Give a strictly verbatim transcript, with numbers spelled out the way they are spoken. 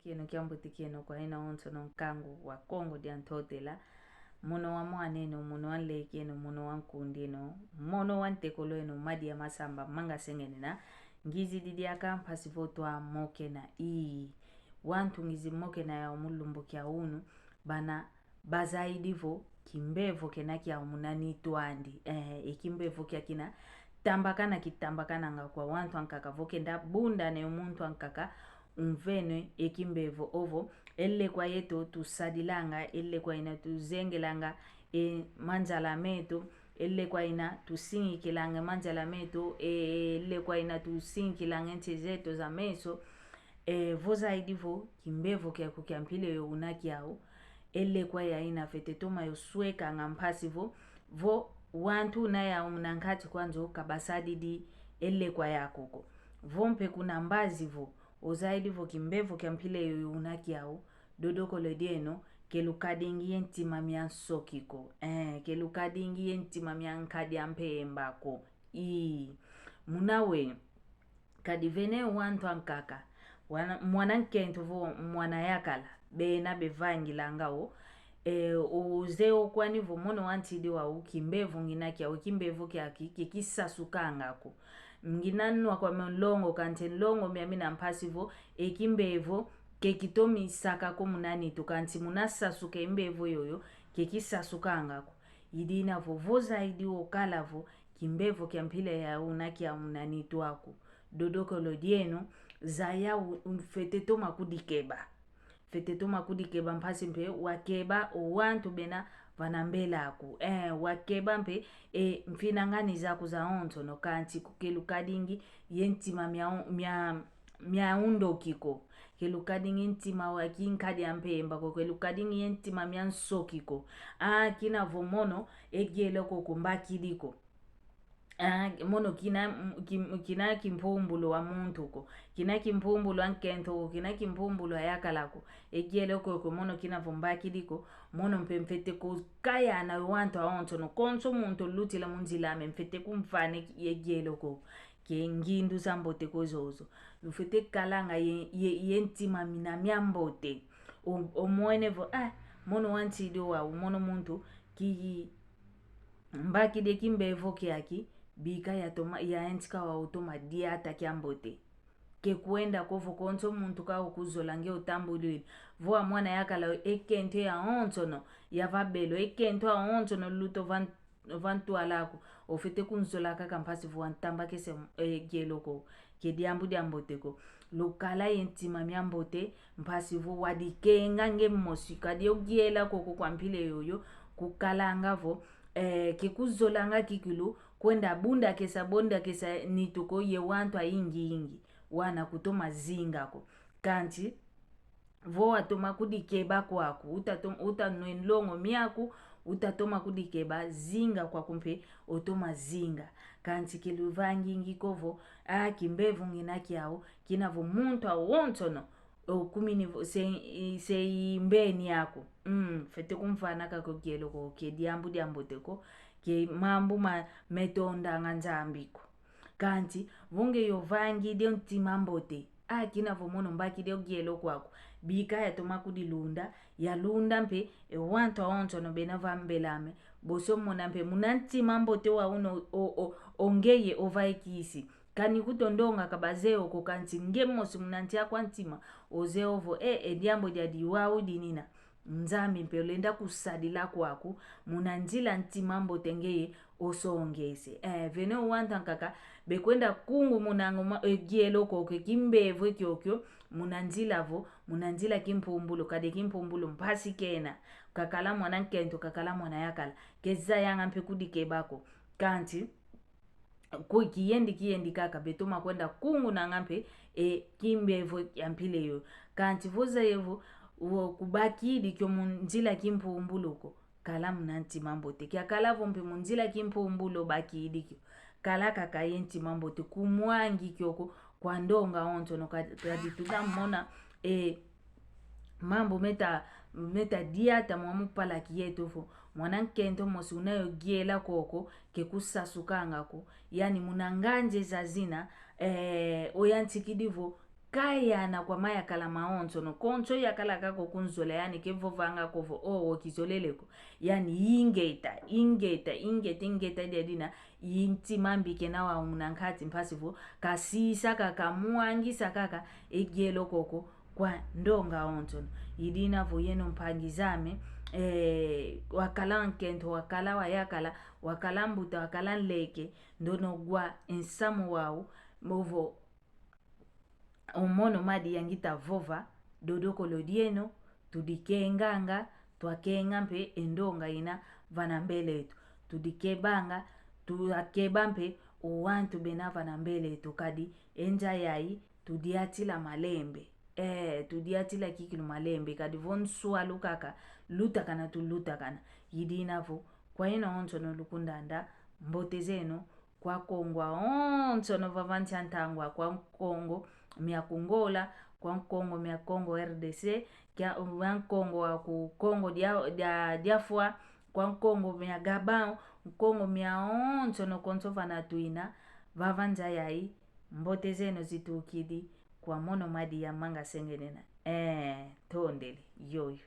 Kieno kiambote, kieno kwa ina onsono nkangu wa Kongo dia Ntotela. Mono wa mwaneno, mono wa nlekeno, mono wa nkundeno, mono wa ntekolweno, Madia Masamba, manga sengenena. Ngizidi diaka mpasi vo twamokena, ii. Wantu ngizi mokena yau mu lumbu kia unu, bana bazaidi vo kimbevo kena kiau muna nitu andi. Eh, e kimbevo kia kina tambakana kitambakananga kwa wantu ankaka, vo kenda bundana yo muntu ankaka, umvene e kimbevo ovo. E lekwa yeto tusadilanga, e lekwa ina tuzengelanga e manzala meto, e lekwa ina tusingikilanga e manzala meto, e lekwa ina tusingikilanga e nsi zeto za meso. E, vo zaidi vo kimbevo kiaku kia mpila yo una kiau, e lekwa yaina fwete toma yo swekanga mpasi vo, vo wantu una yau muna nkati kwa nzo ka basadidi e lekwa yaku ko. Vo mpe kuna mbazi vo, ozaidi vo kimbevo kia mpila yo una kiau, dodokolo dieno, ke lukadingi ye ntima mia nsoki ko. Eh, ke lukadingi ye ntima mia nkadi a mpemba ko. Ii, muna we, kadi vene wantu ankaka, wana, mwana nkento vo mwana yakala, bena bevangilanga o, e, uzeye o kwani vo mono wantidi wau kimbevo ngina kiau, kimbevo kiaki, ke kisasukanga ko. Ngina nwa kwame nlongo, kansi nlongo miami na mpasi vo, e kimbevo, ke kitomi saka ko muna nitu, kansi muna sasuka e mbevo yoyo, ke kisasukanga ko. I dina vo, vo zaidi okala vo, kimbevo kia mpila ya una kia muna nitu aku. Dodokolo dieno, zaya u-, u-, fwete toma kudikeba. Fwete toma kudikeba mpasi mpe wakeba o wantu bena vana mbela aku. Eh, wakeba mpe e mfinangani zaku zaonsono, kansi ke lukadingi ye ntima mia, mia, mia undoki ko. Ke lukadingi ntima wa kinkadi a mpemba ko, ke lukadingi ye ntima mia nsoki ko. Ah, kina vo mono, e kielo ko kumbakidi ko. Ah, mono kina, m-, kim-, kina kimpumbulu wa muntu ko. Kina kimpumbulu wa nkento ko, kina kimpumbulu wa yakala ko. E kielo ko, ko mono kina vo mbakidi ko, mono mpe mfwete kukayana wantu aonsono. Konso muntu lutila mu nzila ame mfwete kumvana e kielo ko. Ke ngindu za mbote ko zozo. Lufwete kalanga ye, ye, ye ntima mina mia mbote. O, omwene vo, ah, mono wantidi wau, mono muntu, ki, mbakidi e kimbevo kiaki, bika yatoma, yantika wau toma diata kia mbote. Ke kwenda ko vo konso muntu ka ukuzola nge utambulwidi. Vo wa mwana yakala e kento yaonsono, ya va belo, e kento aonsono luto van-, vantwala ko, ofwete kunzola kaka mpasi vo wantambakese, e, kielo ko, ke diambu dia mbote ko. Lukala ye ntima mia mbote, mpasi vo wadikenga nge mosi, kadi o kiela koko kwa mpila yoyo, kukalanga vo, e, ke kuzolanga kikilu, kwenda bundakesa, bundakesa nitu ko ye wantu aingi ingi, wana kutoma zinga ko. Kansi, vo watoma kudikeba kwaku, utatom-, utanwa e nlongo miaku, utatoma kudikeba, zinga kwaku mpe, otoma zinga. Kansi ke luvangingi ko vo, ah, kimbevo ngina kiau, kina vo muntu aonsono, okumini vo, se, i-, se imbeni aku. Mm, fwete kumvana kaka o kielo ko, ke diambu dia mbote ko, ke mambu ma metondanga Nzambi ko. Kansi, vo nge yo vangidi o ntima mbote, ah, kina vo mono mbakidi o kielo kwaku, bika yatoma kudilunda, yalunda mpe, e wantu aonsono bena va mbel'ame, boso mona mpe, muna ntima mbote wa una o, o, o ngeye ovaikisi. Kani kuto ndonga ka bazeye o ko kansi nge mosi muna nsi aku a ntima, ozeye o vo, e, e diambu diadi wau dinina. Nzambi mpe olenda kusadila kwaku, muna nzila ntima mbote ngeye osongese. Eh, vene o wantu ankaka, bekwenda kungumunanga ma-, e kielo koko, kimbevo kiokio, muna nzila vo, muna nzila kimpumbulu, kadi kimpumbulu mpasi kena, kakala mwana nkento, kakala mwana yakala, ke zayanga mpe kudikeba ko. Kansi, ku kiyendi, kiyendi kaka, betoma kwenda kungunanga mpe, e, kimbevo kia mpila yo. Kansi vo zeye vo, wo kubakidi kio mu nzila kimpumbulu ko, kala muna ntima mbote. Kiakala vo mpe mu nzila kimpumbulu obakidi kio, kala kaka ye ntima mbote, kumwangi kioko kwa ndonga onsono ka-, kadi tuta mona, e, mambu meta, meta diata mwamu palaki yeto vo, mwana nkento mosi una yo kiela koko, ke kusasukanga ko. Yani muna nganzi zazina, eh, oyantikidi vo, kayana kwa mayakala mawonsono. Konso yakala kaka okunzola, yani ke vovanga ko vo, oh, okizolele ko. Yani ingeta, ingeta, ingeta, ingeta dia dina, i ntima mbi kena wau muna nkati mpasi vo kasisa kaka, mwangisa kaka e gielo koko kwa ndonga onsono. I dina vo yeno mpangi zame, eh, wakala nkento, wakala wayakala, wakala mbuta, wakala nleke, ndono gwa e nsamu wau, ovo o mono madi ya ngita vova, dodokolo dieno, tudikenganga, twakenga mpe e ndonga ina vana mbele eto. Tudikebanga, twakeba mpe o wantu bena vana mbele eto, kadi e nza yayi tudiatila malembe. Eh, tudiatila kikilu malembe, kadi vo nswalu kaka, lutakana tulutakana. I dina vo, kwa yeno onsono lukundanda, mbote zeno, kwa Kongo awonsono vava nsi a ntangwa, kwa Kongo mia ku Ngola, kwa Kongo mia Kongo R D C, kia, kwa Kongo wa ku Kongo dia, dia, dia fwa, kwa Kongo mia Gabão, Kongo miawonsono konso vana twina, vava nza yayi, mbote zeno zitukidi, kwa mono madi ya manga sengenena. Eh, tondele, yoyo.